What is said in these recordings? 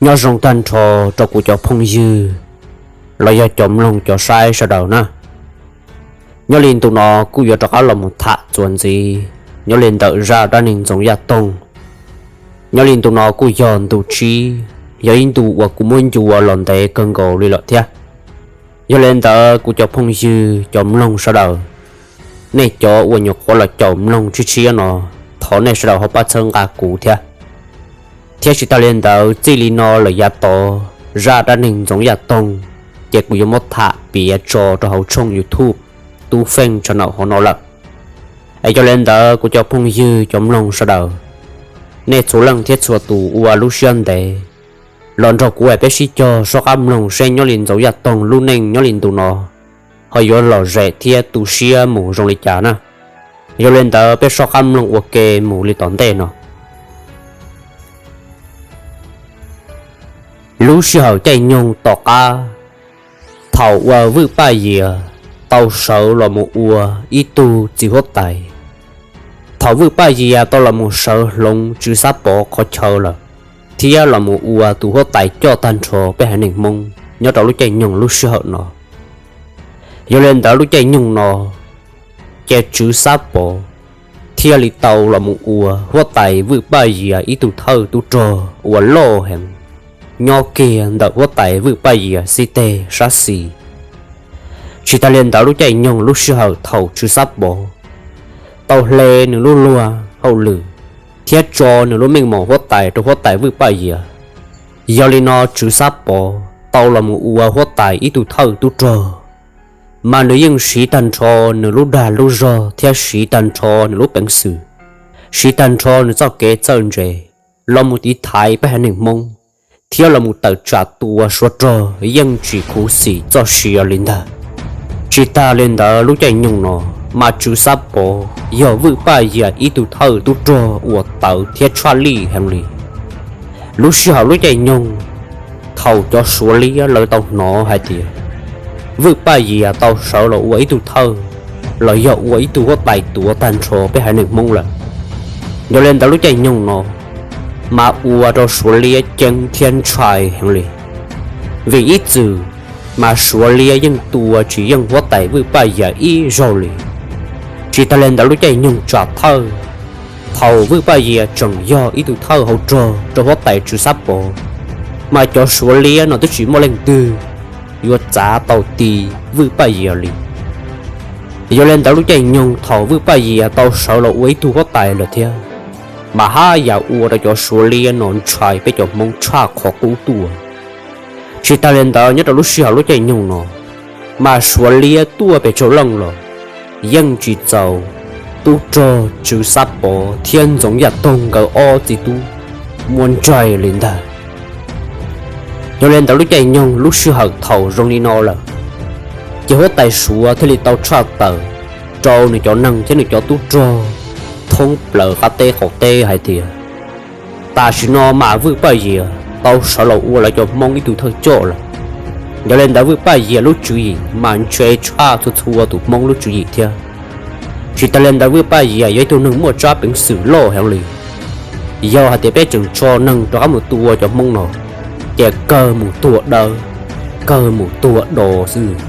Nyob zoo tag nrho rau kuv cov phooj ywg los yog cov mloog cov saib sawv daws na. Nyob li ntu no kuj yuav rov qab los mus tham txuas ntxiv nyob li ntawm zaj dab neeg Ntxoov Yaj Toog. Nyob li ntu no kuj yog ntu tsib, yog ib ntu uas kuv muab ncua los ntev kawg nkaus li lawm thiab. Yog li ntawd kuv cov phooj ywg cov mloog sawv daws, nej cov uas nyuam qhuav los caum mloog tshiab tshiab no, thov nej sawv daws ho pab txhawb nqa kuv thiab. Thiab tsis tas li ntawd, txij li no lawm yav tod zaj dab neeg Ntxoov Yaj Toog ces kuv yuav muab tham piav tso rau hauv tshooj YouTube Tub Feej Channel hauv no lawm. Es yog li ntawd kuv cov phooj ywg cov mloog sawv daws, nej txhua leej thiab txhua tus ua lub siab ntev los nrog kuv es peb sib cog soj qab mloog seb nyob li Ntxoov Yaj Toog lub neej nyob li ntu no ho yuav lom zem thiab tu siab mus zoo li cas na. Yog li ntawd peb soj qab mloog ua ke mus li tom ntej no. Lub sij hawm caij nyoog tom qab, thaum uas Vwj Paj Yias tau sawv los mus ua ib tug txiv huab tais, thaum Vwj Paj Yias tau los mus sawv hloov Tswv Xab Pov qhov chaw lawm, thiab los mus ua tus huab tais coj tag nrho peb haiv neeg Hmoob nyob rau lub caij nyoog lub sij hawm no, yog li ntawd lub caij nyoog no ces Tswv Xab Pov thiaj li tau los mus ua huab tais Vwj Paj Yias ib tug thawj tub rog uas loj heev nyob kiag ntawm huab tais Vwj Paj Yias xib teg sab xis. Tsis tas li ntawd lub caij nyoog lub sij hawm thaum Tswv Xab Pov tau hle nws lub luag hauj lwm thiab tso nws lub meej mom huab tais rau huab tais Vwj Paj Yias, yog li no Tswv Xab Pov tau los mus ua huab tais ib tug thawj tub rog, mas nws yeej siv tag nrho nws lub dag lub zog thiab siv tag nrho nws lub peev xwm, siv tag nrho nws txoj kev txawj ntse los mus tiv thaiv peb haiv neeg Hmoob, thiab los mus tawm tsam tua Suav rog yeej tsis khuv xim txoj sia li ntag. Tsis tas li ntawd lub caij nyoog no, mas Tswv Xab Pov yog Vwj Paj Yias ib tug thawj tub rog uas tawv thiab tshaj lij heev li. Lub sij hawm lub caij nyoog thaum cov Suav liab lawv tau hnov hais tias Vwj Paj Yias tau sawv los ua ib tug thawj los yog ua ib tug huab tais tuav tag nrho peb haiv neeg Hmoob lawm, yog li ntawd lub caij nyoog no mas ua rau Suav liab ceeb thiab ntshai heev li. Vim ib txwm mas Suav liab yeej tua tsis yeej huab tais Vwj Paj Yias ib zaug li. Tsis tas li ntawd lub caij nyoog tsam thawj, thaum Vwj Paj Yias tseem yog ib tug thawj hauv rog rau huab tais Tswv Xab Pov, mas cov Suav liab no twb tsis muaj leej twg yuav txav tau ti Vwj Paj Yias li. Yog li ntawd lub caij nyoog thaum Vwj Paj Yias tau sawv los ua ib tug huab tais lawm thiab, mas haj yam ua rau cov Suav liab no ntshai peb cov Hmoob tshaj qhov qub tuaj. Tsis tas li ntawd nyob rau lub sij hawm lub caij nyoog no, mas Suav liab tuaj pes tsawg leej los yeej tsis txaus tub rog Tswv Xab Pov thiab Ntxoov Yaj Toog nkawd ob txiv tub muaj ntsaig li ntag. Yog li ntawd lub caij nyoog lub sij hawm thaum zoo li no lawm, ces huab tais Suav thiaj li tau tshaj tawm rau nws cov neeg thiab nws cov tub rog thoob plaws qab teb qaum teb hais tias, tam sim no mas Vwj Paj Yias tau sawv los ua lawv cov Hmoob ib tug thawj coj lawm. Yog li ntawd Vwj Paj Yias lub tswv yim mas ntse tshaj txhua txhua tus Hmoob lub tswv yim thiab. Tsis tas li ntawd Vwj Paj Yias yog ib tug neeg muaj tsab peev xwm loj heev li. Yog hais tias peb tseem tso neeg rov qab mus tua cov Hmoob no, ces kawg mus tuag dawb, kawg mus tuag do xwb.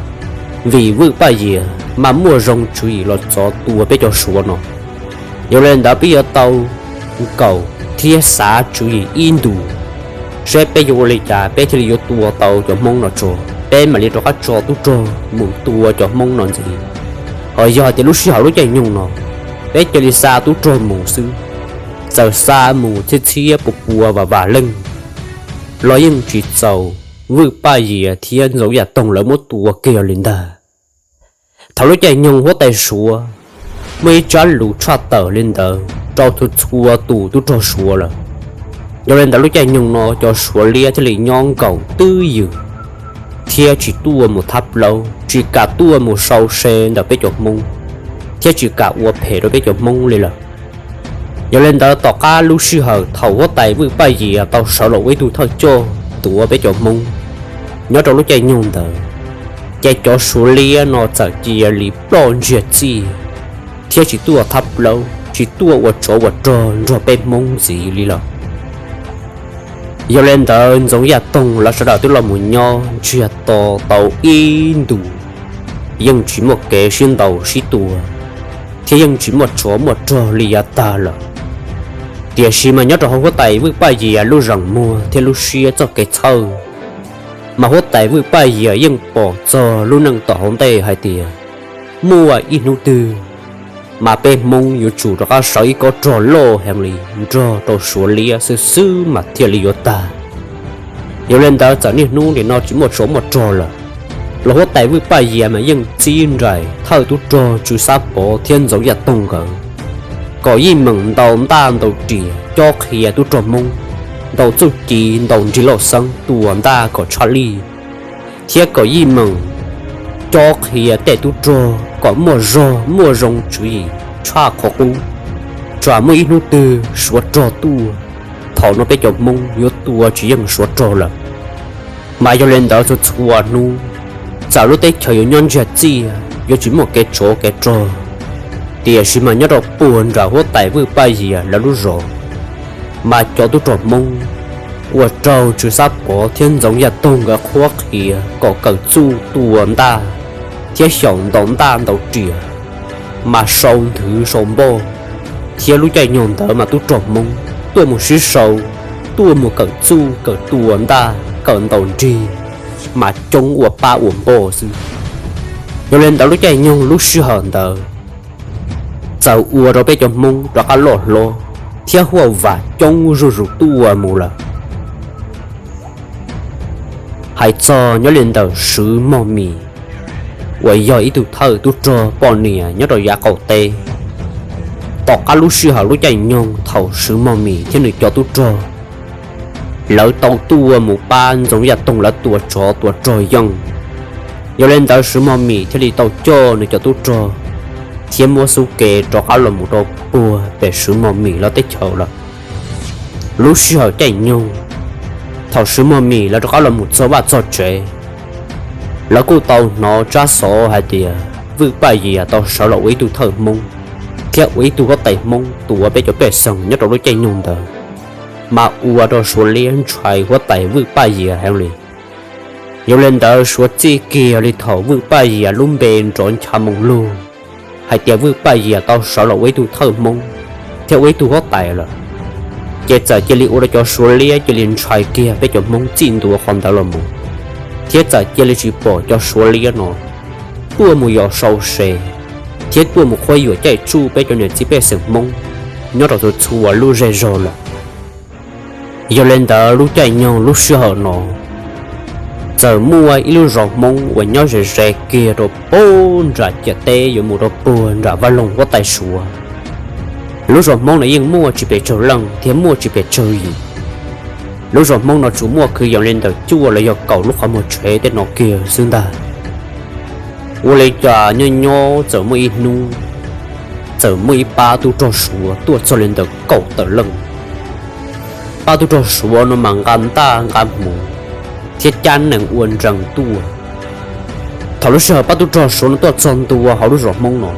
Vim Vwj Paj Yias mas muaj zoo tswv yim los txov tua peb cov Suav no. Yog li ntawd peb yuav tau nkaum thiab xav tswv yim ib ntus, seb peb yuav ua li cas peb thiaj li yuav tua tau cov Hmoob no tso, peb mam li rov qab tso tub rog mus tua cov Hmoob no ntxiv. Ho yog hais tias lub sij hawm lub caij nyoog no peb cia li xa tub rog mus xwb, txawm xa mus txhiab txhiab pua pua vam vam leej los yeej tsis txaus Vwj Paj Yias thiab Ntxoov Yaj Toog lawv muab tua kiag li ntag. Thaum lub caij nyoog huab tais Suav muaj ib tsab lus tshaj tawm li ntawd rau txhua txhua tus tub rog Suav lawm. Yog li ntawd lub caij nyoog no cov Suav liab thiaj li nyob nkaum twj ywm thiab tsis tuaj mus thab plaub, tsis kam tuaj mus sau se ntawm peb cov Hmoob, thiab tsis kam ua phem rau peb cov Hmoob li lawm. Yog li ntawd tom qab lub sij hawm thaum huab tais Vwj Paj Yias tau sawv los ua ib tug thawj coj tuav peb cov Hmoob, nyob rau lub caij nyoog ntawd, ces cov Suav liab no txawm cia li ploj ntsiag txij thiab tsis tuaj thab plaub, tsis tuaj ua tsov ua rog nrog peb Hmoob ntxiv li lawm. Yog li ntawd Ntxoov Yaj Toog lawv sawv daws twb los mus nyob ntsiag to tau ib ntus, yeej tsis muaj kev sib ntaus sib tua, thiab yeej tsis muaj tsov muaj rog li yav tag lawm. Tiam sis mas nyob rau hauv huab tais Vwj Paj Yias lub zeem muag thiab lub siab txoj kev txhawj, mas huab tais Vwj Paj Yias yeej pom txog lub neej tom hauv ntej hais tias muaj ib hnub twg mas peb Hmoob yuav tsum rov qab sawv ib kob rog loj heev li nrog rau Suav liab xwb xwb mas thiaj li yuav tag. Yog li ntawd txawm niaj hnub nim no tsis muaj tsov muaj rog lawm, los huab tais Vwj Paj Yias mas yeej txib nraim thawj tub rog Tswv Xab Pov thiab Ntxoov Yaj Toog nkawd kom yeej meem ntaus ntaj ntaus riam cob qhia tub rog Hmoob, ntaus txuj ci ntaus nrig lauj xeeb tua ntaj kom tshaj lij, thiab kom yeej meem cob qhia tej tub rog kom muaj zog muaj zoo tswv yim tshaj qhov qub, tsam muaj ib hnub twg Suav rog tuaj, thaum no peb cov Hmoob yuav tua tsis yeej Suav rog lawm. Mas yog li ntawd txhua txhua hnub, txawm lub teb chaws yuav nyob ntsiag txiaj yuav tsis muaj kev tsov kev rog, tiam sis mas nyob rau puag nram huab tais Vwj Paj Yias lawv lub zos, mas cov tub rog Hmoob ua raug Tswv Xab Pov thiab Ntxoov Yaj Toog nkawd qhuab qhia kom kawm txuj tua ntaj thiab xyaum ntaus ntaj ntaus riam, mas sau nthwv sau npoj, thiab lub caij nyoog ntawd mas tub rog Hmoob tuaj mus sib sau, tuaj mus kawm txuj kawm tua ntaj kawm ntaus nrig, mas coob ua pab ua npoj xwb. Yog li ntawd lub caij nyoog lub sij hawm ntawd txawm ua rau peb cov Hmoob rov qab loj hlob thiab huaj vam coob zuj zus tuaj mus lawm. Hais txog nyob li ntawm Swv Mog Mis uas yog ib tug thawj tub rog poj niam nyob rau yav qaum teb, tom qab lub sij hawm lub caij nyoog thaum Swv Mog Mis thiab nws cov tub rog lawv tau tuaj mus pab Ntxoov Yaj Toog lawv tua tsov tua rog yeej. Yog li ntawd Swv Mog Mis thiaj li tau coj nws cov tub rog thiab muab xub ke rov qab los mus rau puag pem Swv Mog Mis lawv teb chaws lawm. Lub sij hawm caij nyoog, thaum Swv Mog Mis lawv rov qab los mus txog vaj txog tsev, lawv kuj tau hnov tsab xov hais tias Vwj Paj Yias tau sawv los ua ib tug thawj Hmoob thiab ua ib tug huab tais Hmoob tua peb cov pej xeem nyob rau lub caij nyoog ntawd, mas ua rau Suav liab ntshai huab tais Vwj Paj Yias heev li. Yog li ntawd Suav txij kiag li thaum Vwj Paj Yias lub npe nrov ncha moo lug hais tias Vwj Paj Yias tau sawv los ua ib tug thawj Hmoob thiab ua ib tug huab tais lawm, ces txawm cia li ua rau cov Suav liab cia li ntshai kiag peb cov Hmoob txij ntua qhov ntawd los mus, thiab txawm cia li tsis pom cov Suav liab no tuaj mus yos sau se thiab tuaj mus qhuab yuam caij tsuj peb cov niam txiv pej xeem Hmoob nyob rau txhua txhua lub zej zog lawm. Yog li ntawd lub caij nyoog lub sij hawm no txawm muaj ib lub zos Hmoob uas nyob ze ze kiag rau puag nram ciam teb yuav mus rau puag nram vaj loog huab tais Suav. Lub zos Hmoob no yeej muaj tsis pes tsawg leej thiab muaj tsis pes tsawg yim. Lub zos Hmoob no tsuas muaj kwv yees li ntawm cuaj los yog kaum lub qhov muag tsev tej no kiag xwb ntag. Ua li cas nyob nyob txawm muaj ib hnub, txawm muaj ib pab tub rog Suav tuaj txog li ntawm kaum tawm leej. Pab tub rog Suav no mas nqa ntaj nqa hmuv thiab cab nees ua nrees tuaj. Thaum lub sij hawm pab tub rog Suav no tuaj txog ntua hauv lub zos Hmoob no,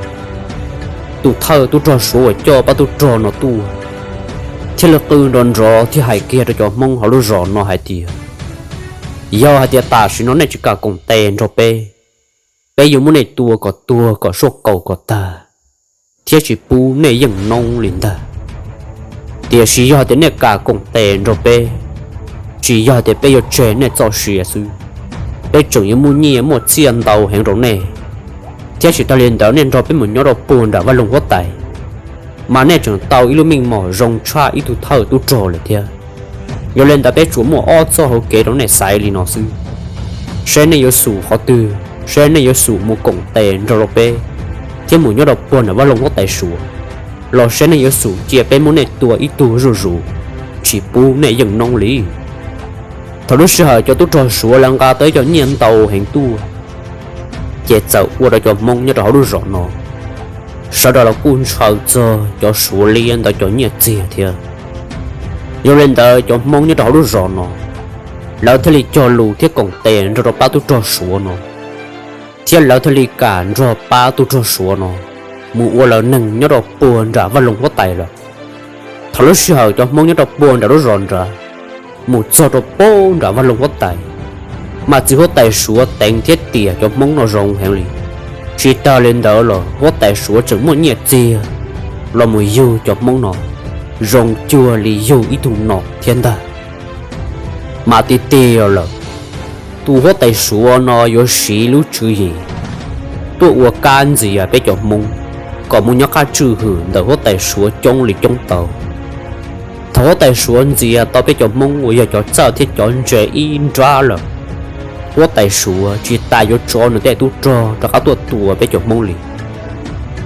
tus thawj tub rog Suav uas coj pab tub rog no tuaj thiaj li qw nrov nrov thiab hais kiag rau cov Hmoob hauv lub zos no hais tias, yog hais tias tam sim no nej tsis kam koom tes nrog peb, peb yuav muab nej tua kom tuag kom suaj kaus kom tag thiab tsis pub nej yeej noob li ntag. Tiam sis yog hais tias nej kam koom tes nrog peb, tsis yog hais tias peb yuav tseg nej txoj sia xwb, peb tseem yuav muaj nyiaj muaj txiaj ntau heev rau nej, thiab tsis tas li ntawd nej nrog peb mus nyob rau puag nram vaj loog huab tais, mas nej tseem tau ib lub meej mom zoo tshaj ib tug thawj tub rog lawm thiab. Yog li ntawd peb tsuas muaj ob txoj hauv kev rau nej xaiv li no xwb, seb nej yuav xum qhov twg, seb nej yuav xum mus koom tes nrog rau peb thiab mus nyob rau puag nram vaj loog huab tais Suav, los seb nej yuav xum cia peb muab nej tua ib tug zuj zus, tsis pub nej yeej noob li. Thaum lub sij hawm cov tub rog Suav lawv nqa tau ib co nyiaj ntau heev tuaj, ces txawm ua rau cov Hmoob nyob rau hauv lub zos no sawv daws los kuj ntshaw txog cov Suav liab ntawd cov nyiaj txiag thiab. Yog li ntawd cov Hmoob nyob rau hauv lub zos no, lawv thiaj li cog lus thiab koom tes nrog rau pab tub rog Suav no, thiab lawv thiaj li kam nrog pab tub rog Suav no mus ua lawv neeg nyob rau puag nram vaj loog huab tais lawm. Thaum lub sij hawm cov Hmoob nyob rau puag nram lub zos nrad, mus txog rau pem nram vaj loog huab tais, mas txiv huab tais Suav teev thiab tiam cov Hmoob no zoo heev li. Tsis tas li ntawd los huab tais Suav tseem muaj nyiaj txiag los mus yug cov Hmoob no zoo cuag li yug ib tug nom thiab ntag. Mas tiag tiag lawm, tus huab tais Suav no yuav siv lub tswv yim tuaj ua kab ntxias peb cov Hmoob kom mus nyob qab tswj hwm ntawm huab tais Suav coob li coob tau. Thaum huab tais Suav ntxias tau peb cov Hmoob uas yog cov txawj thiab cov ntse ib nrab lawm, huab tais Suav tsis tas yuav tso nws tej tub rog rov qab tuaj tua peb cov Hmoob li.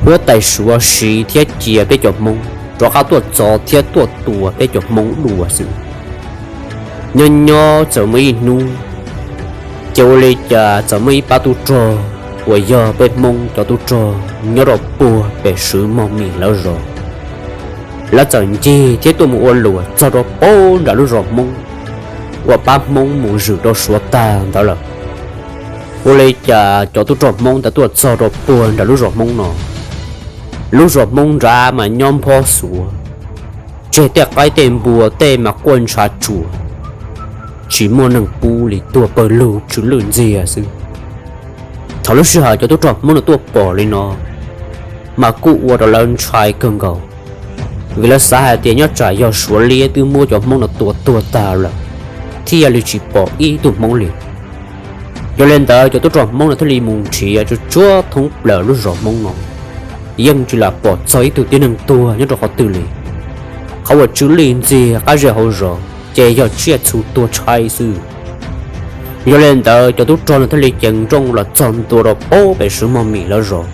Huab tais Suav siv thiab cia peb cov Hmoob rov qab tuaj txov thiab tuaj tua peb cov Hmoob dua xwb. Nyob nyob txawm muaj ib hnub, ces ua li cas txawm muaj ib pab tub rog uas yog peb Hmoob cov tub rog nyob rau puag pem Swv Mog Mis lawv zos, lawv txawm ncig thiab tuaj mus ua luam txog rau pem nram lub zos Hmoob uas pab Hmoob mus zwm rau Suav tag ntawd lawm. Ua li cas cov tub rog Hmoob ntawd tuaj txog rau puag nram lub zos Hmoob no, lub zos Hmoob nrad mas nyob nphob xuav, tseg tej qaib tej npua tej mas quaj ntshav tsuas, tsis muaj neeg pub li, tuag pawg lug tsw lwj ntxiag xwb. Thaum lub sij hawm cov tub rog Hmoob no tuaj pom li no, mas kuj ua rau lawv ntshai kawg nkaus, vim lawv xav hais tias nyob tsam yog Suav liab twb muab cov Hmoob no tua tuag tag lawm, thiaj li tsis pom ib tug Hmoob li. Yog li ntawd cov tub rog Hmoob no thiaj li mus nrhiav tsuj tsuav thoob plaws lub zos Hmoob no, yeej tsis lam pom txog ib tug tib neeg tuag nyob rau qhov twg li. Qhov uas tsw lwj ntxiag qab zej hauv zos ces yog tsiaj txhu tuag tshaib xwb. Yog li ntawd cov tub rog no thiaj li ceev nrooj los txog ntua rau pem Swv Mog Mis lawv zos.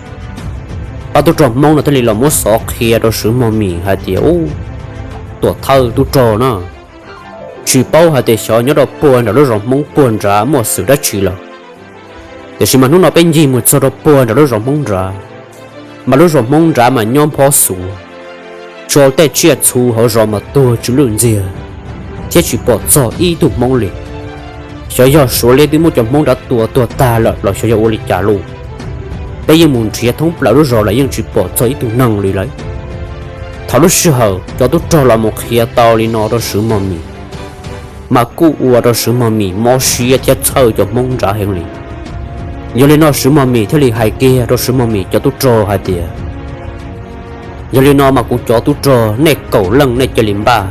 Pab tub rog Hmoob no thiaj li los muab xov qhia rau Swv Mog Mis hais tias, Ub, tuam thawj tub rog na, tsis paub hais tias xyov nyob rau puag nram lub zos Hmoob puag nrad muaj xwm dab tsi lawm. Tiam sis mas hnub no peb ncig mus txog rau puag nram lub zos Hmoob nrad, mas lub zos Hmoob nrad mas nyob nphob xuav, tso tej tsiaj txhu hauv zos mas tuag tsw lwj ntxiag, thiab tsis pom txog ib tug Hmoob li. Xyov yog Suav liab twb muab cov Hmoob nrad tua tuag tag lawm los xyov yog ua li cas lauj. Peb yeej mus nrhiav thoob plaws lub zos los yeej tsis pom txog ib tug neeg li lawm. Thaum lub sij hawm cov tub rog los mus qhia tau li no rau Swv Mog Mis, mas kuj ua rau Swv Mog Mis mob siab thiab txhawj cov Hmoob nrad heev li. Yog li no Swv Mog Mis thiaj li hais kiag rau Swv Mog Mis cov tub rog hais tias, Yog li no mas kuv cov tub rog nej kaum leej nej cia li npaj,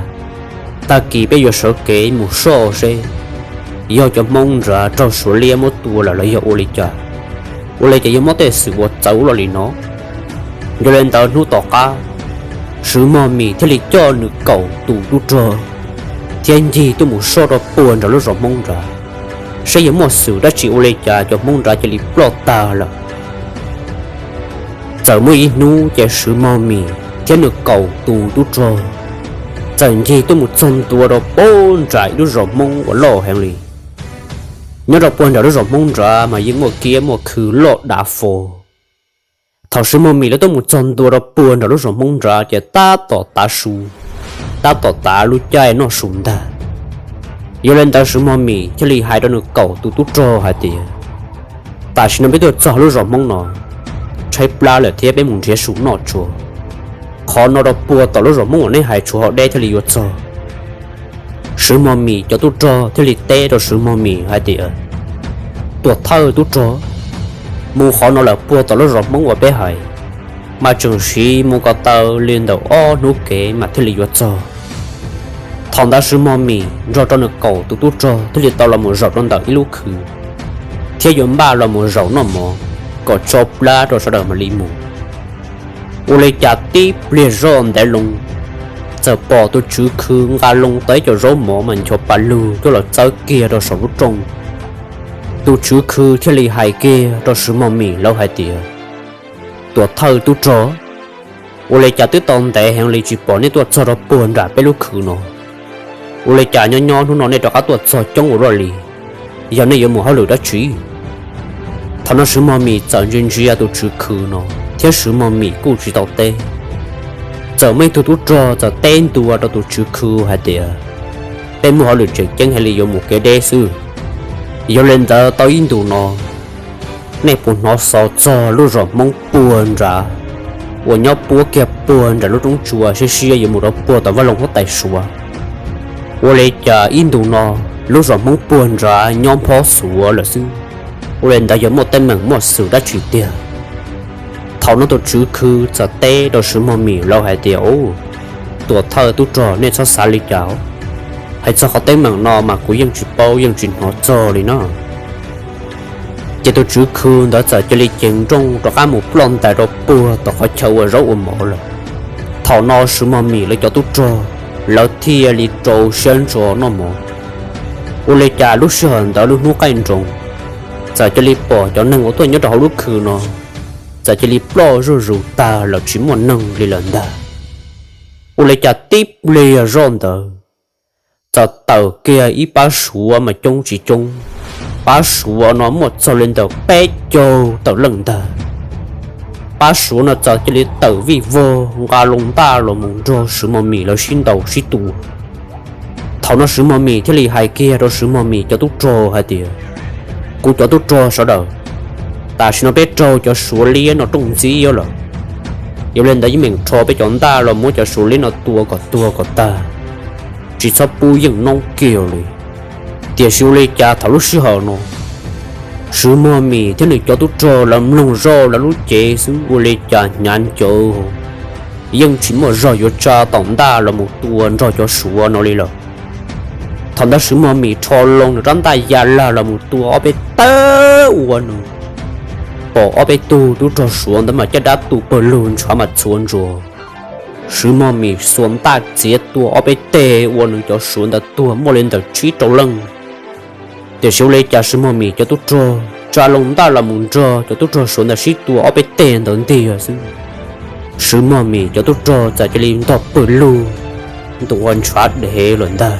tag kis peb yuav sawv kev mus soj seb yog cov Hmoob nrad raug Suav liab muab tua lawm los yog ua li cas. Ua li cas yuav muaj tej xwm uas txawv loj li no? Yog li ntawd hnub tom qab, Swv Mog Mis thiaj li coj nws kaum tus tub rog thiab ncig tuaj mus soj rau puag nram lub zos Hmoob nrad, saib yuav muaj xwm dab tsi ua li cas cov Hmoob nrad cia li ploj tag lawm. Txawm muaj ib hnub ces Swv Mog Mis thiab nws kaum tus tub rog txawm ncig tuaj mus txog ntua rau puag nram ib lub zos Hmoob uas loj heev li. Nyob rau puag nram lub zos Hmoob nrad mas yeej muaj kiab muaj khw loj dav fo. Thaum Swv Mog Mis lawv tuaj mus txog ntua rau puag nram lub zos Hmoob nrad ces tab tom tav su, tab tom tav lub caij noj su ntag. Yog li ntawd Swv Mog Mis thiaj li hais rau nws kaum tus tub rog hais tias, Tam sim no peb tuaj txog lub zos Hmoob no, tshaib plab lawm thiab peb mus nrhiav su noj tso. Qhov no rau puag tom lub zos Hmoob uas neb hais tshuav hom deb thiaj li yuav txog. Swv Mog Mis cov tub rog thiaj li teb rau Swv Mog Mis hais tias, Tuam thawj tub rog, mus qhov no lawm puag tom lub zos Hmoob uas peb hais, mas tseem siv mus ko taw li ntawm ob hnub kev mas thiaj li yuav txog. Thaum ntawd Swv Mog Mis nrog rau nws kaum tus tub rog thiaj li tau los mus zaum rau ntawm ib lub khw, thiab yuav npaj los mus zaum noj mov kom tso plab rau sawv daws mam li mus. Ua li cas tib pliag zoj ntev loo, txawm pom tus tswv khw nqa loo tau ib co zaub mov mas ncho pa lug coj los txawb kiag rau saum lub rooj. Tus tswv khw thiaj li hais kiag rau Swv Mog Mis lawv hais tias, Tuam thawj tub rog, ua li cas twb tau ntev heev li tsis pom nej tuaj txog rau puag nram peb lub khw no? Ua li cas nyob nyob hnub no nej rov qab tuaj txog coob ua luaj li? Yog nej yuav mus hauj lwm dab tsi? Thaum no Swv Mog Mis txawm ntsia ntsia tus tswv khw no, thiab Swv Mog Mis kuj tsis tau teb, txawm muaj ib tug tub rog txawm teb ntua rau tus tswv khw hais tias, Peb muaj hauj lwm tseem ceeb heev li yuav mus kev deb xwb. Yog li ntawd tau ib ntus no, nej puas hnov xov txog lub zos Hmoob puag nrad uas nyob puab kiag puag nram lub roob tsua siab siab yuav mus rau puag tom vaj loog huab tais Suav? Ua li cas ib ntus no lub zos Hmoob puag nrad nyob phob xuav lawm xwb, ua li ntawd yog muaj teeb meem muaj xwm dab tsi tiag? Thaum no tus tswv khw txawm teb rau Swv Mog Mim lawv hais tias, Ub, tuam thawj tub rog, nej txhob xav li cas. Hais txog qhov teeb meem no mas kuv yeej tsis paub yeej tsis hnov txog li na. Ces tus tswv khw ntawd txawm cia li ceev nrooj rov qab mus ploj ntais rau puag tom qhov chaw ua zaub ua mov lawm. Thaum no Swv Mog Mim lawv cov tub rog, lawv thiaj li rau siab ntso noj mov. Ua li cas lub sij hawm ntawd lub hnub qaij nroos, txawm cia li pom cov neeg uas tuaj nyob rau hauv lub khw no txawm cia li ploj zuj zus tag lawm tsis muaj neeg li lawm ntag. Ua li cas tib pliag zoj ntawd txawm tawm kiag ib pab Suav mas coob tsis coob, pab Suav no muaj txog li ntawm peb caug tawm leej ntag. Pab Suav no txawm cia li tawm vij vog nqa loo ntaj los mus nrog Swv Mog Mim lawv sib ntaus sib tua. Thaum no Swv Mog Mim thiaj li hais kiag rau Swv Mog Mim cov tub rog hais tias, Kuv cov tub rog sawv daws, tam sim no peb raug cov Suav liab no rooj ntxiab lawm. Yog li ntawd yeej meem rho peb cov ntaj los muab cov Suav liab no tua kom tuag kom tag, tsis txhob pub yeej noob kiag li. Tiam sis ua li cas thaum lub sij hawm no Swv Mog Mim thiab nws cov tub rog lawv mloog zoj lawv lub cev xwb ua li cas hnyav ncaws, yeej tsis muaj zog yuav tsa tom ntaj los mus tua nrog cov Suav no li lawm. Thaum ntawd Swv Mog Mim rho loo nws rab ntaj ya lag los mus tua ob peb teg ua nws, pom ob peb tug tub rog Suav ntawd mas caj dab tu pawg lug ntshav mas txhuav ntsuas. Swv Mog Mim xuas ntaj txiav tua ob peb teg ua nws cov Suav ntawd tuag muaj li ntawm tsib rau leej. Tiam sis ua li cas Swv Mog Mim cov tub rog tsa loo ntaj los mus nrog cov tub rog Suav ntawd sib tua ob peb teg ntawd ntiag xwb, Swv Mog Mim cov tub rog txawm cia li ntog pawg lug ntua ntshav dev lawm ntag.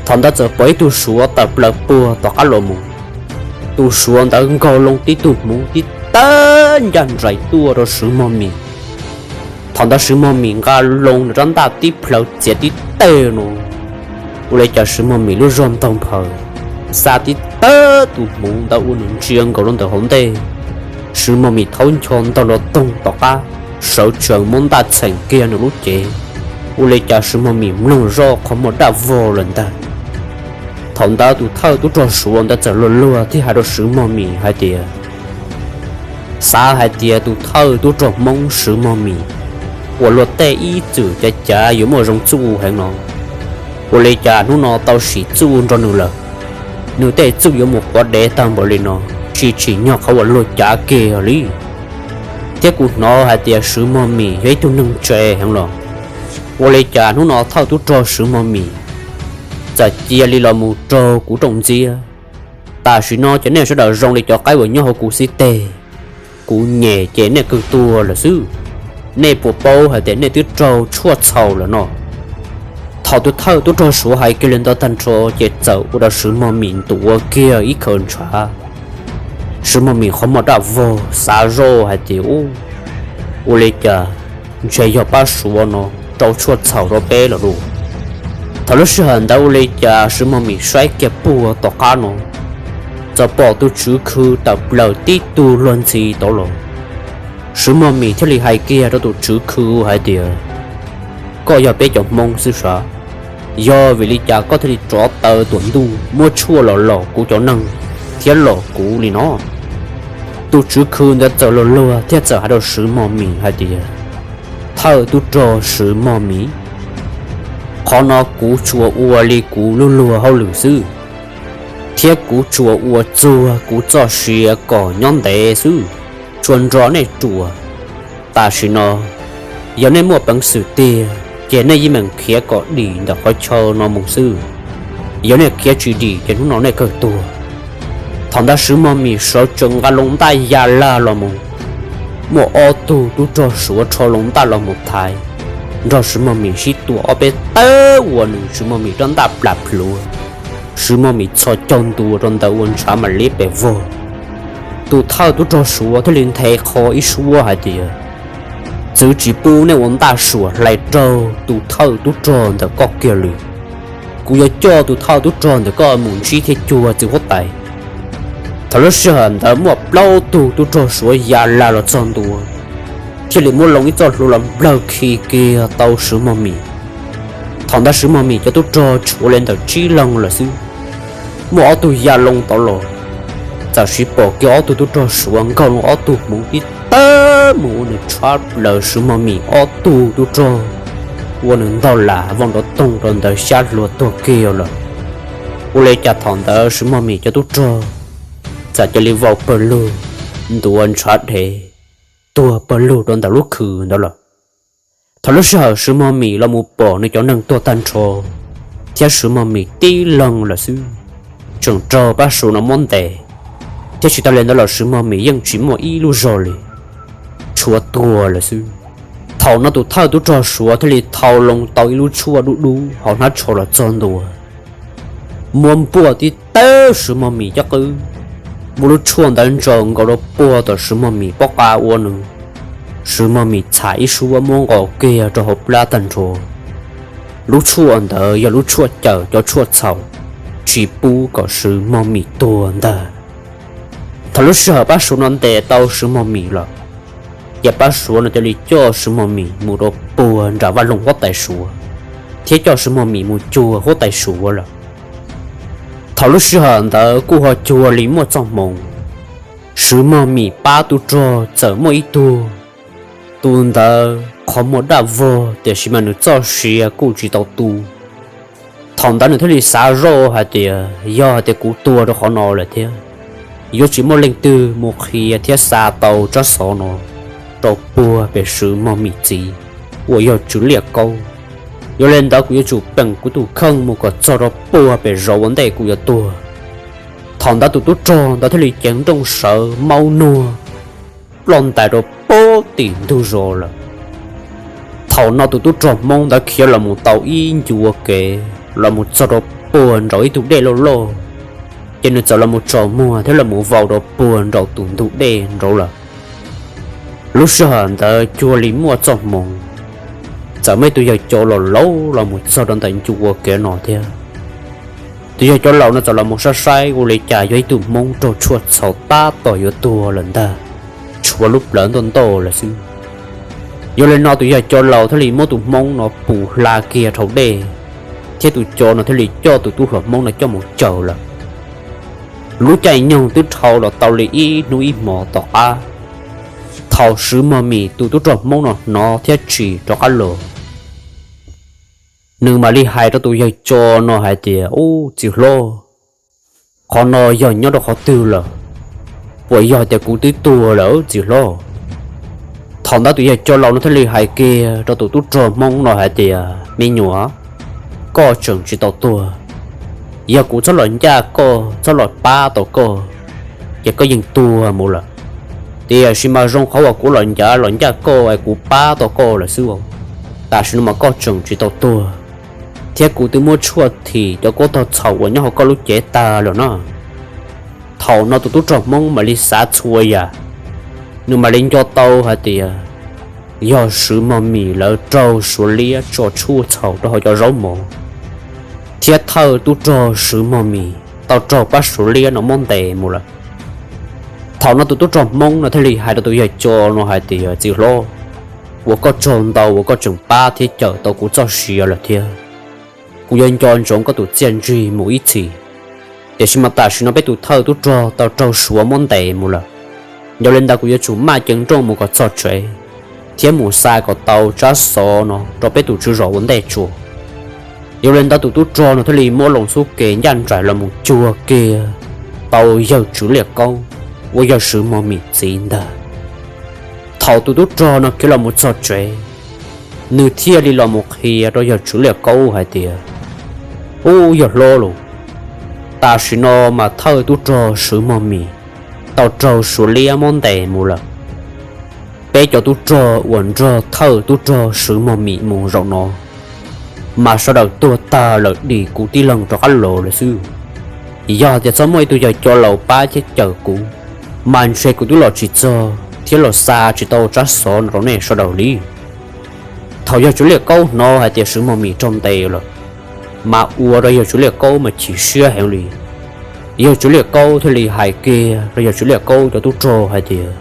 Thaum ntawd txawm pom ib tug Suav tawm plaws puag tom qab los mus, tus Suav ntawd nkaug loo tib tug hmuv tib teg ncaj nraim tuaj rau Swv Mog Mim. Thaum ntawd Swv Mog Mim nqa loo nws rab ntaj tib plhaw txiav tib teg no, ua li cas Swv Mog Mim lub zog ntaug nphaws, xa tib teg tus hmuv ntawd ua nws ntsia nkaus rau ntawm hauv ntej. Swv Mog Mim thaub ncho ntog nrov toog tom qab, sawv tsees muab ntaj txheem kiag nws lub cev. Ua li cas Swv Mog Mim mloog zoj qhov muag daj vog lawm ntag. Thaum ntawd tus thawj tub rog Suav ntawd txawm luag luag thiab hais rau Swv Mog Mim hais tias, xav hais tias tus thawj tub rog Hmoob Swv Mog Mim uas luag tej ib txwm cav cav yuav muaj zoo txuj heev no, ua li cas hnub no tau sim txuj nrog nws lawm, nws tej txuj yuav mus quav dev tag npaum li no, tsis tsim nyog qhov uas luag cav kiag li. Thiab kuv hnov hais tias Swv Mog Mim yog ib tug neeg ntse heev los, ua li cas hnub no thawj tub rog Swv Mog Mim txawm cia li los mus raug kuv rooj ntxiab. Tam sim no ces nej sawv daws zoo li cov qaib uas nyob hauv kuv xib teg, kuv nyem ces nej kawg tuag lawm xwb. Nej puas paub hais tias nej twb raug tshuaj txhaum lawm no? Thaum tus thawj tub rog Suav hais kiag li ntawd tag nrho ces txawm ua rau Swv Mog Mim ntuav kiag ib khaws ntshav. Swv Mog Mim qhov muag daj vog xav zoj hais tias, ub, ua li cas ntshe yog pab Suav no rau tshuaj txhaum rau peb lawm lauj. Thaum lub sij hawm ntawd ua li cas Swv Mog Mim saib kiag puag tom qab no, txawm pom tus tswv khw tawm plaws tib tug luag ntxhi tod los. Swv Mog Mim thiaj li hais kiag rau tus tswv khw hais tias, koj yog peb cov Hmoob xwb sav? Yog vim li cas koj thiaj li rov taw tuam ntuj muab tshuaj los lom kuv cov neeg thiab lom kuv li no? Tus tswv khw ntawd txawm luag luag thiab txawm hais rau Swv Mog Mim hais tias, thawj tub rog Swv Mog Mim, qhov no kuv tsuas ua li kuv lub luag hauj lwm xwb, thiab kuv tsuas ua txuag kuv txoj sia kom nyob ntev xwb, tsuas nrog nej ruam. Tam sim no, yog nej muaj peev xwm tiag ces nej yeej meem khiav kom dim ntawm qhov chaw no mus xwb. Yog nej khiav tsis dim ces hnub no nej kawg tuag. Thaum ntawd Swv Mog Mim sawv tsees nqa loo ntaj ya lag los mus, muaj ob tug tub rog Suav rho loo ntaj los mus thaiv, nrog Swv Mog Mim sib tua ob peb tawb ua nws Swv Mog Mim rab ntaj plam plhuav, Swv Mog Mim txhos caug ntua rau ntawd ua ntshav mam li pes vog. Tus thawj tub rog Suav thiaj li nthe qho ib suab hais tias, txwv tsis pub nej ua ntaj suam hlais raug tus thawj tub rog ntawm koj kiag li. Kuv yuav coj tus thawj tub rog ntawm koj mus ntsib thiab cuag txiv huab tais. Thaum lub sij hawm ntawd muaj plaub tug tub rog Suav ya lag los txog ntua, thiaj li muab loo ib txoj hlua los nplawg khi kiag tau Swv Mog Mim. Thaum ntawd Swv Mos Mim cov tub rog tshuav li ntawm tsib leeg lawm xwb, muaj ob tug ya loo tod los, txawm siv pom kiag ob tug tub rog Suav nkaug loo ob tug hmoov tib tawb mus ua nws tshab plaws Swv Mos Mim ob tug tub rog, ua nws ntog lam vau nrov toog rau ntawd xyab hlua tuag kiag lawm. Ua li cas thaum ntawd Swv Mos Mim cov tub rog txawm cia li vau pawg lug, ntuav ntshav dhev, tuag pawg lug rau ntawm lub khw ntawd lawm. Thaum lub sij hawm Swv Mos Mim los mus pom nws cov neeg tuag tag nrho, thiab Swv Mos Mim tib leeg lawm xwb, tseem raug pab Suav no muab ntes, thiab tsis tas li ntawd los Swv Mos Mim yeej tsis muaj ib lub zog li, tshuav tuag lawm xwb. Thaum no tus thawj tub rog Suav thiaj li thau loo tau ib lub tshuaj dub dub hauv hnab tsho los txog ntua, muab npuaj tib tawb Swv Mos Mim cov qwb, muab lub tshuaj ntawd ntsaws nkaus rau puag tom Swv Mos Mim pob qa ua nws, Swv Mos Mim txham ib suab muab nqos kiag rau hauv plab tag nrho. Lub tshuaj ntawd yog lub tshuaj cawm cov tshuaj txhaum, tsis pub kom Swv Mos Mim tuag ntag. Thaum lub sij hawm pab Suav no ntes tau Swv Mos Mim lawm, ces pab Suav no cia li coj Swv Mos Mim mus rau puag nram vaj loog huab tais Suav, thiab coj Swv Mos Mim mus cuag huab tais Suav lawm. Thaum lub sij hawm ntawd kuj ho cuag li muaj txoj hmoov, Swv Mos Mim pab tub rog txawm muaj ib tug, tus ntawd qhov muag daj vog tiam sis mas nws txoj sia kuj tsis tau tu. Thaum ntawd nws thiaj li xav zoj hais tias yog hais tias kuv tuag rau qhov no lawm thiab, yuav tsis muaj leej twg mus qhia thiab xa tau tsab xov no rau puag pem Swv Mos Mim txiv uas yog Tswv Liaj Kaub. Yog li ntawd kuv yuav tsum peem kuv tus kheej mus kom txog rau puag pem zos ua ntej kuv yuav tuag. Thaum ntawd tus tub rog ntawd thiaj li ceev nrooj sawv maub nuag ploj ntais rau puag tim ntug zos lawm. Thaum no tus tub rog Hmoob ntawd khiav los mus tau ib ncua kev los mus txog rau puag nraum ib tug dej loj loj, ces nws txawm los mus tsaus muag thiab los mus vau rau puag nraum tus ntug dej nraud lawm. Lub sij hawm ntawd cuag li muaj txoj hmoov, txawm muaj ib tug yawg cov laus laus los mus txog rau ntawm ncua kev no thiab. Tus yawg cov laus no txawm los mus saib saib ua li cas yog ib tug Hmoob raug tshuaj txhaum tab tom yuav tuag lawm ntag, tshuav lub plawv ntoj ntoj lawm xwb. Yog li no tus yawg cov laus thiaj li muab tus Hmoob no pus hla kiag dhau dej, thiab tus cov no thiaj li coj tus tub hluas Hmoob no coj mus cuag lawm. Lub caij nyoog twb dhau los tau li ib hnub ib hmo tom qab, thaum Swv Mos Mim tus tub rog Hmoob no hnov thiab tsim rov qab los, nws mam li hais rau tus yawg cov no hais tias, Ub, txiv hlob, qhov no yog nyob rau qhov twg lawm? Puas yog tias kuv twb tuag lawm txiv hlob? Thaum ntawd tus yawg cov laus no thiaj li hais kiag rau tus tub rog Hmoob no hais tias, Me nyuam, koj tseem tsis tau tuag. Yog kuv txhob los ncaj koj, txhob los pab tau koj, ces koj yeej tuag mus lawm. Tiam sis mas zoo qhov uas kuv los ncav los ncaj koj es kuv pab tau koj lawm xwb. Tam sim no mas koj tseem tsis tau tuag, thiab kuv twb muab tshuaj thim cov kuab tog txhaum uas nyob hauv koj lub cev tag lawm no. Thaum no tus tub rog Hmoob mam li xav txhua yam, nws mam li nco tau hais tias yog Swv Mos Mim lawv raug Suav liab tso tshuaj txhaum rau hauv cov zaub mov, thiab thawj tub rog Swv Mos Mim tau raug pab Suav liab no muab ntes mus lawm. Thaum no tus tub rog Hmoob no thiaj li hais rau tus yawg cov no hais tias, Txiv hlob, ua koj tsaug ntau uas koj tseem pab thiab cawm tau kuv txoj sia lawm thiab. Kuv yuav nco ntsoov koj tus txiaj ntsig mus ib txhis, tiam sis mas tam sim no peb tus thawj tub rog tau raug Suav muab ntes mus lawm. Yog li ntawd kuv yuav tsum maj ceev nrooj mus kom txog tsev, thiab mus xa kom tau tsab xov no rau peb tus tswv zos ua ntej tsuas. Yog li ntawd tus tub rog no thiaj li muab loo xub ke ncaj nraim los mus cuag kiag tau yawg Tswv Liaj Kaub uas yog Swv Mos Mim txiv ntag. Thaum tus tub rog no khiav los mus txog tsev, nws thiaj li los mus qhia rau yawg Tswv Liaj Kaub hais tias, Ub, yawg hlob lauj, tam sim no mas thawj tub rog Swv Mos Mim tau raug Suav liab muab ntes mus lawm. Peb cov tub rog uas nrog thawj tub rog Swv Mos Mim mus zaum no, mas sawv daws tuag tag lawm dim kuv tib leeg rov qab los lawm xwb. Yog tias txhob muaj ib tug yawg cov laus pab thiab cawm kuv, mas ntshe kuv twb los tsis txog thiab los xa tsis tau tsab xov no rau nej sawv daws li. Thaum yawg Tswv Liaj Kaub hnov hais tias Swv Mos Mim raug ntes lawm, mas ua rau yawg Tswv Liaj Kaub mas chim siab heev li. Yawg Tswv Liaj Kaub thiaj li hais kiag rau yawg Tswv Liaj Kaub cov tub rog hais tias,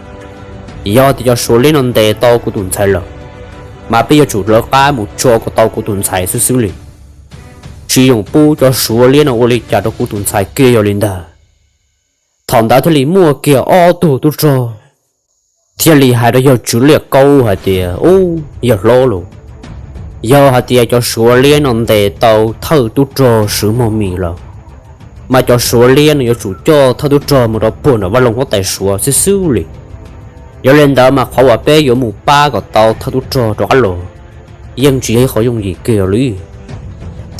Yog tias cov Suav liab no ntes tau kuv tus ntxhais lawm, mas peb yuav tsum lawv qab mus tso kom tau kuv tus ntxhais xwb xwb li. tsis yoom pub cov Suav liab no ua li cas rau kuv tus ntxhais kiag yog li ntag. Thaum ntawd thiaj li muaj kiag ob tug tub rog thiaj li hais rau yawg Tswv Liaj Kaub hais tias, Ub, yawg hlob lauj, yog hais tias cov Suav liab no ntes tau thawj tub rog Swv Mog Mis lawm, mas cov Suav liab no yuav tsum coj thawj tub rog mus rau puag nram vaj loog huab tais Suav xwb xwb li. Yog li ntawd mas qhov uas peb yuav mus pab kom tau thawj tub rog rov qab los yeej tsis yog ib qhov yooj yim kiag li.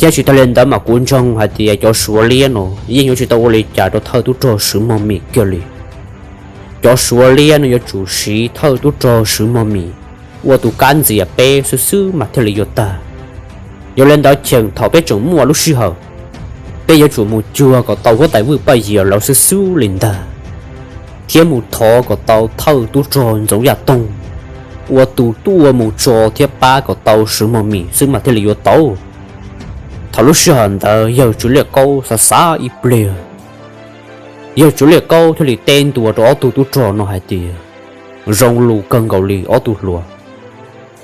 Thiab tsis tas li ntawd mas kuv ntseeg hais tias cov Suav liab no yeej yuav tsis tau ua li cas rau thawj tub rog Swv Mog Mis kiag li. Cov Suav liab no yuav tsum siv thawj tub rog Swv Mog Mis ua tus kab ntxias peb xwb xwb mas thiaj li yuav tag. Yog li ntawd cheem thaum peb tseem muaj lub sij hawm, peb yuav tsum mus cuag kom tau huab tais Vwj Paj Yias lawv xwb xwb li ntag, thiab mus thov kom tau thawj tub rog Ntxoov Yaj Toog ua tus tuaj mus tso thiab pab kom tau Swv Mog Mis xwb mas thiaj li yuav tau. Thaum lub sij hawm ntawd yawg Tswv Liaj Kaub xav xav ib pliag, yawg Tswv Liaj Kaub thiaj li teb ntua rau ob tug tub rog no hais tias, Zoo lus kawg nkaus li ob tug hluas,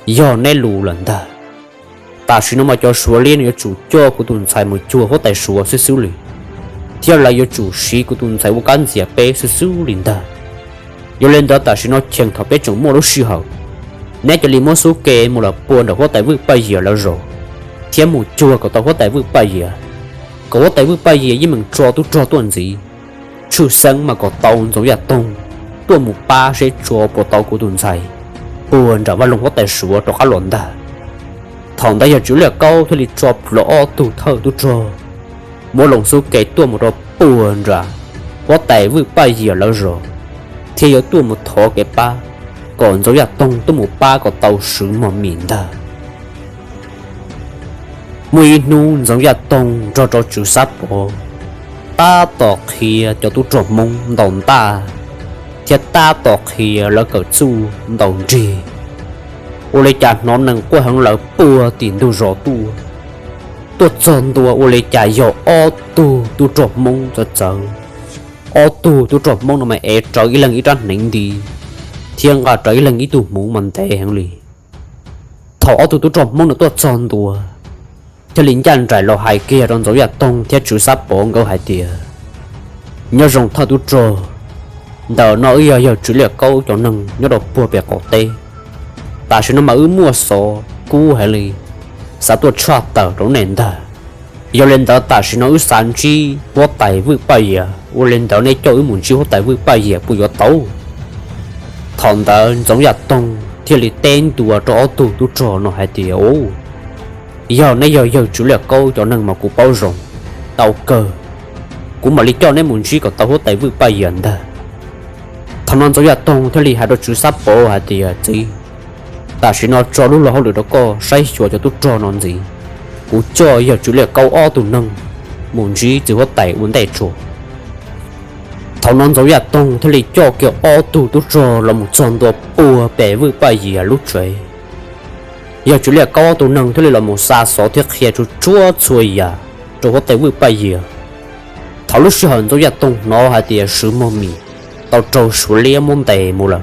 yog neb lus lawm ntag. Tam sim no mas cov Suav liab no yuav tsum coj kuv tus ntxhais mus cuag huab tais Suav xwb xwb li, thiab lawv yuav tsum siv kuv tus ntxhais ua kab ntxias peb xwb xwb li ntag. Yog li ntawd tam sim no cheem thaum peb tseem muaj lub sij hawm, neb cia li muab xub ke mus los puag nram huab tais Vwj Paj Yias lawv zos, thiab mus cuag kom tau huab tais Vwj Paj Yias, kom huab tais Vwj Paj Yias yeej meem tso tub rog tuaj ntxiv. Tshwj xeeb mas kom tau Ntxoov Yaj Toog tuaj mus pab seb tso puas tau kuv tus ntxhais puag nram vaj loog huab tais Suav rov qab los ntag. Thaum ntawd yawg Tswv Liaj Kaub thiaj li tso plhuav ob tug thawj tub rog muab loo xub ke tuaj mus rau puag nram huab tais Vwj Paj Yias lawv zos, thiab yuav tuaj mus thov kev pab kom Ntxoov Yaj Toog tuaj mus pab kom tau Swv Mog Mis ntag. Muaj ib hnub Ntxoov Yaj Toog nrog rau Tswv Xab Pov tab tom qhia cov tub rog Hmoob ntaus ntaj, thiab tab tom qhia lawv kawm txuj ntaus nrig, ua li cas hnov nees quaj heev lawv puag tim ntug zos tuaj. Tuaj txog ntua ua li cas yog ob tug tub rog Hmoob txawv txawv, ob tug tub rog Hmoob no mas ev rawv ib leeg ib rab hneev nti, thiab nqa rawv ib leeg ib tug hmuv mas ntev heev li. Thaum ob tug tub rog Hmoob no tuaj txog ntua, thiaj li ncaj nraim los hais kiag rau Ntxoov Yaj Toog thiab Tswv Xab Pov nkawd hais tias, Nyob zoo thawj tub rog, ntawm no wb yog yawg Tswv Liaj Kaub cov neeg nyob rau puag pem qaum teb. Tam sim no mas wb muaj xov kub heev li, xav tuaj tshaj tawm rau nej ntag. Yog li ntawd tam sim no wb xav ntsib huab tais Vwj Paj Yias, ua li ntawd nej coj wb mus ntsib huab tais Vwj Paj Yias puas yuav tau? Thaum ntawd Ntxoov Yaj Toog thiaj li teb ntua rau ob tug tub rog no hais tias, Yog neb yog yawg Tswv Liaj Kaub cov neeg mas kuv paub zoo, tau kawg, kuv mam li coj neb mus ntsib kom tau huab tais Vwj Paj Yias ntag. Thaum no Ntxoov Yaj Toog thiaj li hais rau Tswv Xab Pov hais tias, Txiv, tam sim no tso lub luag hauj lwm rau koj saib xyuas cov tub rog no ntxiv, kuv coj yawg Tswv Liaj Kaub ob tug neeg mus ntsib txiv huab tais ua ntej tso. Thaum no Ntxoov Yaj Toog thiaj li coj kiag ob tug tub rog los mus txog ntua puag pem Vwj Paj Yias lub tsev. Yawg Tswv Liaj Kaub ob tug neeg thiaj li los mus xa xov thiab qhia tsuag tsuag txhua yam rau huab tais Vwj Paj Yias. Thaum lub sij hawm Ntxoov Yaj Toog hnov hais tias Swv Mog Mis tau raug Suav liab muab ntes mus lawm,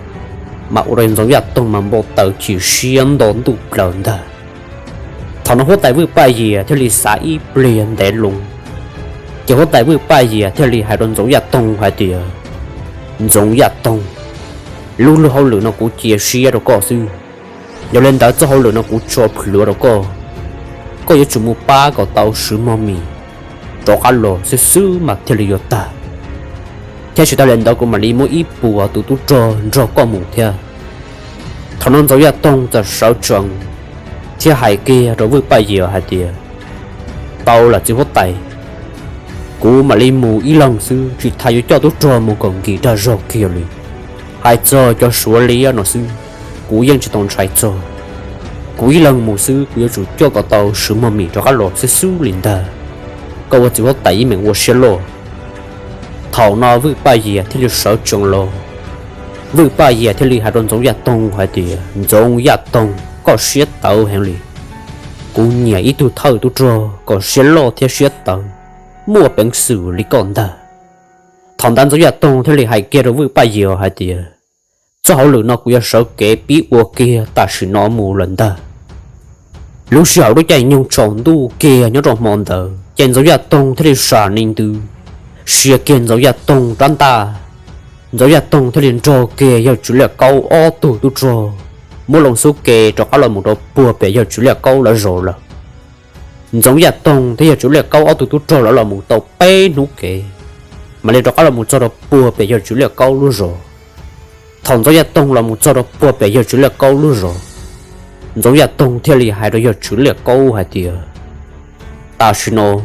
mas ua rau Ntxoov Yaj Toog mas npau taws chim siab nto ntuj plaws ntag. Thaum no huab tais Vwj Paj Yias thiaj li xav ib pliag ntev loo, ces huab tais Vwj Paj Yias thiaj li hais rau Ntxoov Yaj Toog hais tias, Ntxoov Yaj Toog, lub luag hauj lwm no kuv cia siab rau koj xwb. Yog li ntawd txoj hauj lwm no kuv tso plhuav rau koj, koj yuav tsum mus pab kom tau Swv Mog Mis rov qab los xwb xwb mas thiaj li yuav tag. Thiab tsis tas li ntawd kuv mam li muab ib puas tus tub rog nrog koj mus thiab. Thaum no Ntxoov Yaj Toog txawm sawv tsees thiab hais kiag rau Vwj Paj Yias hais tias, Tau lawm txiv huab tais, kuv mam li mus ib leeg xwb tsis tas yuav coj tub rog mus kom nkim dag zog kiag li. Hais txog cov Suav liab no xwb, kuv yeej tsis tau ntshai txog. Kuv ib leeg mus xwb kuv yuav tsum coj kom tau Swv Mog Mis rov qab los xwb xwb li ntag. Koj ua txiv huab tais yeej meem ua siab loj. Thaum no Vwj Paj Yias thiaj li sawv tsees los, Vwj Paj Yias thiaj li hais rau Ntxoov Yaj Toog hais tias, Ntxoov Yaj Toog, koj siab tawv heev li. Kuv nyiam ib tug thawj tub rog kom siab loj thiab siab tawv, muaj peev xwm li koj ntag. Thaum ntawd Ntxoov Yaj Toog thiaj li hais kiag rau Vwj Paj Yias hais tias, Txoj hauj lwm no kuv yuav sawv kev pib ua kiag tam sim no mus lawm ntag. Lub sij hawm lub caij nyoog tsaus ntuj kiag nyob rau hmo ntawd ces Ntxoov Yaj Toog thiaj li sam nees ntws, sia kiag Ntxoov Yaj Toog rab ntaj. Ntxoov Yaj Toog thiaj li nrog kiag yawg Tswv Liaj Kaub ob tug tub rog muab loo xub ke rov qab los mus rau puag pem yawg Tswv Liaj Kaub lawv zos lawm. Ntxoov Yaj Toog thiab yawg Tswv Liaj Kaub ob tug tub rog lawv los mus tau peb hnub kev, mam li rov qab los mus txog rau puag pem yawg Tswv Liaj Kaub lub zos. Thaum Ntxoov Yaj Toog los mus txog rau puag pem yawg Tswv Liaj Kaub lub zos, Ntxoov Yaj Toog thiaj li hais rau yawg Tswv Liaj Kaub hais tias, Tam sim no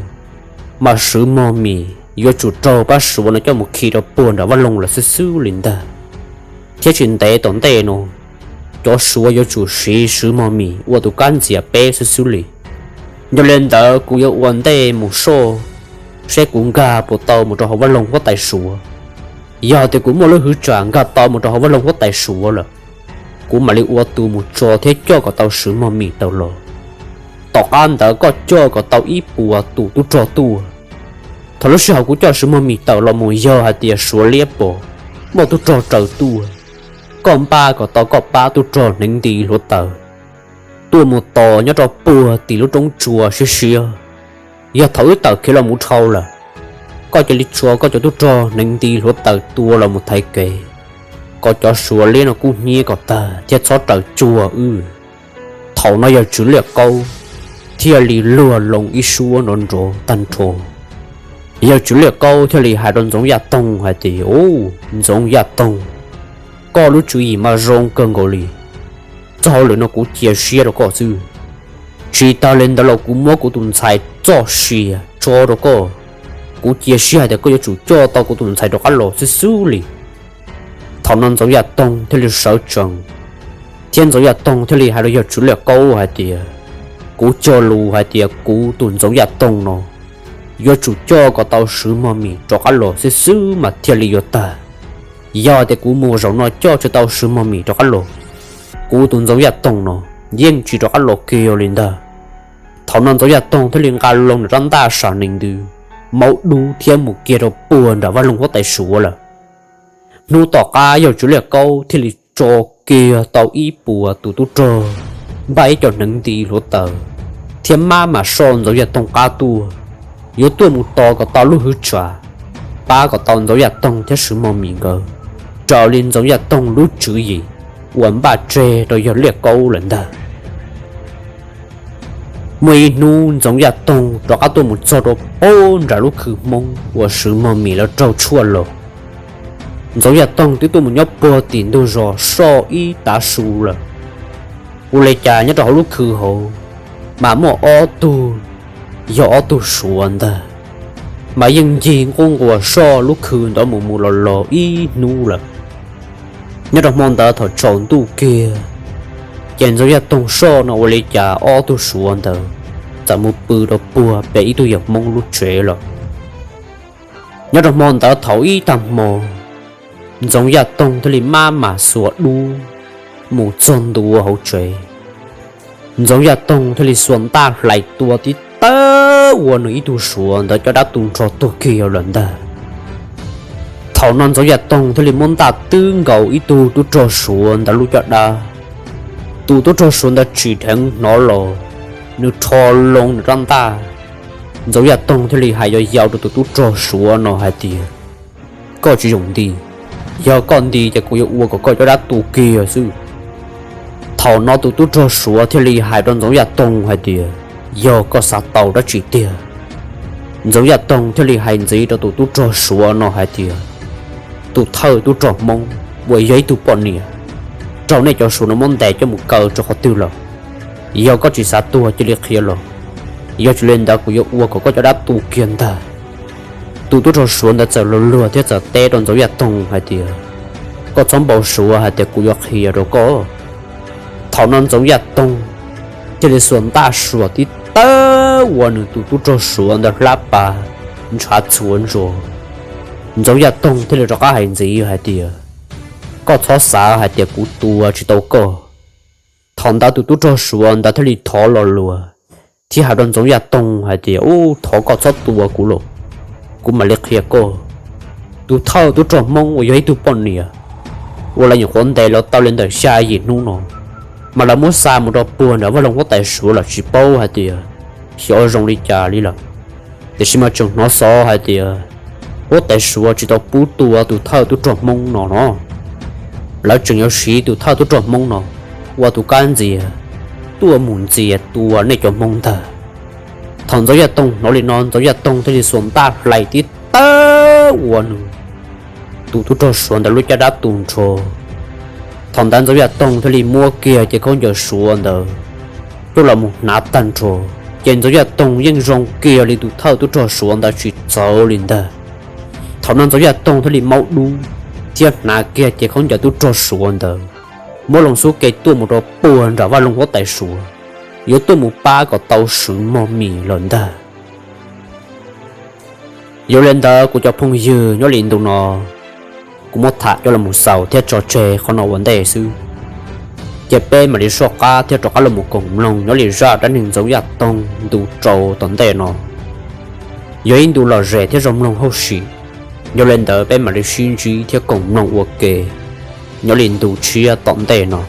mas Swv Mog Mis yuav tsum raug pab Suav no coj mus khi rau puag nram vaj loog lawm xwb xwb li ntag, thiab tsis ntev tom ntej no cov Suav yuav tsum siv Swv Mog Mis ua tus kab ntxias peb xwb xwb li. Yog li ntawd kuv yuav ua ntej mus soj seb kuv nkag puas tau mus rau hauv vaj loog huab tais Suav. Yog tias kuv muaj lub hwv tsam nkag tau mus rau hauv vaj loog huab tais Suav lawm, kuv mam li ua tus mus tso thiab coj kom tau Swv Mog Mis tawm los. Tom qab ntawd koj coj kom tau ib puas tus tub rog tuaj. Thaum lub sij hawm kuv coj Swv Mog Mis tawm los mus yog hais tias Suav liab pom, muaj tub rog raws tuaj, koj npaj kom tau koj pab tub rog hneev nti hluav taws tuaj mus tos nyob rau puag tim lub roob tsua siab siab. Yog thaum wb tawm khiav los mus dhau lawm, koj cia li tso koj cov tub rog hneev nti hluav taws tua los mus thaiv kev, kom cov Suav liab no kub hnyiab kom tag thiab txhob raws cuag wb. Thaum no yawg Tswv Liaj Kaub thiaj li luag loo ib suab nrov nrov tag nrho. Yawg Tswv Liaj Kaub thiaj li hais rau Ntxoov Yaj Toog hais tias, Ub, Ntxoov Yaj Toog, koj lub tswv yim mas zoo kawg nkaus li. Txoj hauj lwm no kuv cia siab rau koj xwb. Tsis tas li ntawd los kuv muab kuv tus ntxhais txoj sia tso rau koj. Kuv cia siab hais tias koj yuav tsum coj tau kuv tus ntxhais rov qab los xwb xwb li. Thaum no Ntxoov Yaj Toog thiaj li sawv tsees, thiab Ntxoov Yaj Toog thiaj li hais rau yawg Tswv Liaj Kaub hais tias, Kuv cog lus hais tias kuv tus Ntxoov Yaj Toog no yuav tsum coj kom tau Swv Mog Mis rov qab los xwb xwb mas thiaj li yuav tag. Yog tias kuv mus zaum no coj tsis tau Swv Mog Mis rov qab los, kuv tus Ntxoov Yaj Toog no yeej tsis rov qab los kiag li ntag. Thaum no Ntxoov Yaj Toog thiaj li nqa loo nws rab ntaj sam nees ntws, maub dub thiab mus kiag rau puag nram vaj loog huab tais Suav lawm. Hnub tom qab yawg Tswv Liaj Kaub thiaj li tso kiag tau ib puas tus tub rog, npaj ib co hneev nti hluav taws, thiab mab mam soj Ntxoov Yaj Toog qab tuaj, yuav tuaj mus tos kom tau lub hwv tsam, pab kom tau Ntxoov Yaj Toog thiab Swv Mog Mis nkawd raws li Ntxoov Yaj Toog lub tswv yim uas npaj tseg rau yawg Liaj Kaub lawm ntag. Muaj ib hnub Ntxoov Yaj Toog rov qab tuaj mus txog rau puag nram lub khw Hmoob uas Swv Mog Mis lawv raug tshuaj los. Ntxoov Yaj Toog twb tuaj mus nyob puag tim ntug zos soj ib tav su lawm. Ua li cas nyob rau hauv lub khw hauv mas muaj ob tug, yog ob tug Suav ntag, mas yeej ncig nquj nquas soj lub khw ntawd mus mus los los ib hnub lawm. Nyob rau hmo ntawd thaum tsaus ntuj kiag, ces Ntxoov Yaj Toog soj no ua li cas ob tug Suav ntawd txawm mus pw rau puag pem ib tug yawg Hmoob lub tsev lawm. Nyob rau hmo ntawd thaum ib tag hmo, Ntxoov Yaj Toog thiaj li mab mam xuas dub mus txog ntua hauv tsev. Ntxoov Yaj Toog thiaj li xuas ntaj hlais tua tib tawb ua nws ib tug Suav ntawd caj dab tu nrho tuag kiag lawm ntag. Thaum no Ntxoov Yaj Toog thiaj li muab ntaj twb nkaus ib tug tub rog Suav ntawd lub caj dab. Tus tub rog Suav ntawd tsim dheev hnov los, nws rho loo nws rab ntaj. Ntxoov Yaj Toog thiaj li hais yau yau rau tus tub rog Suav no hais tias, Koj tsis zoo nti, yog koj nti ces kuv yuav ua kom koj caj dab tu kiag xwb. Thaum no tus tub rog Suav thiaj li hais rau Ntxoov Yaj Toog hais tias, Yog koj xav tau dab tsi tiag? Ntxoov Yaj Toog thiaj li hais ntxiv rau tus tub rog Suav no hais tias, Tus thawj tub rog Hmoob uas yog ib tug poj niam raug nej cov Suav no muab ntes coj mus kaw rau qhov twg lawm? Yog koj tsis xav tuag cia li qhia los, yog tsis li ntawd kuv yuav ua kom koj caj dab tu kiag ntag. Tus tub rog Suav ntawd txawm luag luag thiab txawm teb rau Ntxoov Yaj Toog hais tias, Koj txhob npau suav hais tias kuv yuav qhia rau koj. Thaum no Ntxoov Yaj Toog thiaj li xuas ntaj suas tib tawb ua nws tus tub rog Suav ntawd hlab pas ntshav txhuav ntsos. Ntxoov Yaj Toog thiaj li rov qab hais ntxiv hais tias, Koj txhob xav hais tias kuv tua tsis tau koj. Thaum ntawd tus tub rog Suav ntawd thiaj li thov lo lus thiab hais rau Ntxoov Yaj Toog hais tias, Ub, thov koj txhob tua kuv los, kuv mam li qhia koj. Tus thawj tub rog Hmoob uas yog ib tug poj niam uas lawv nyuam qhuav ntes los tau li ntawm xya yim hnub no, Mas lawv muab xa mus rau puag nram vaj loog huab tais Suav los tsis paub hais tias xyov zoo li cas li lawm. Tiam sis mas tseem hnov xov hais tias huab tais Suav tsis tau pub tua tus thawj tub rog Hmoob no no. Lawv tseem yuav siv tus thawj tub rog Hmoob no ua tus kab ntxias tuaj mus ntxias tua nej cov Hmoob ntag. Thaum Ntxoov Yaj Toog hnov li no, Ntxoov Yaj Toog thiaj li xuas ntaj hlais tib tawb ua nws tus tub rog Suav ntawd lub caj dab tu nrho. Thaum ntawd Ntxoov Yaj Toog thiaj li muab kiag cov khaub ncaws Suav ntawd coj los mus hnav tag nrho. Ces Ntxoov Yaj Toog yeej zoo kiag li tus thawj tub rog Suav ntawd tsis txawv li ntag. Thaum no Ntxoov Yaj Toog thiaj li maub dub thiab hnav kiag cov khaub ncaws tub rog Suav ntawd muab loo xub ke tuaj mus rau puag nram vaj loog huab tais Suav, yuav tuaj mus pab kom tau swv mog mis lawm ntag. Yog li ntawd kuv cov phooj ywg, nyob li ntu no kuv muab tham coj los mus xaus thiab tso tseg qhov no ua ntej xwb. Ces peb mam li soj qab thiab rov qab los mus koom mloog nyob li zaj dab neeg Ntxoov Yaj Toog ntu rau tom ntej no. Yog ib ntu lom zem thiab zoo mloog hauj sim. Yog li ntawd peb mam li sib ntsib thiab koom mloog ua ke nyob li ntu tshiab tom ntej no.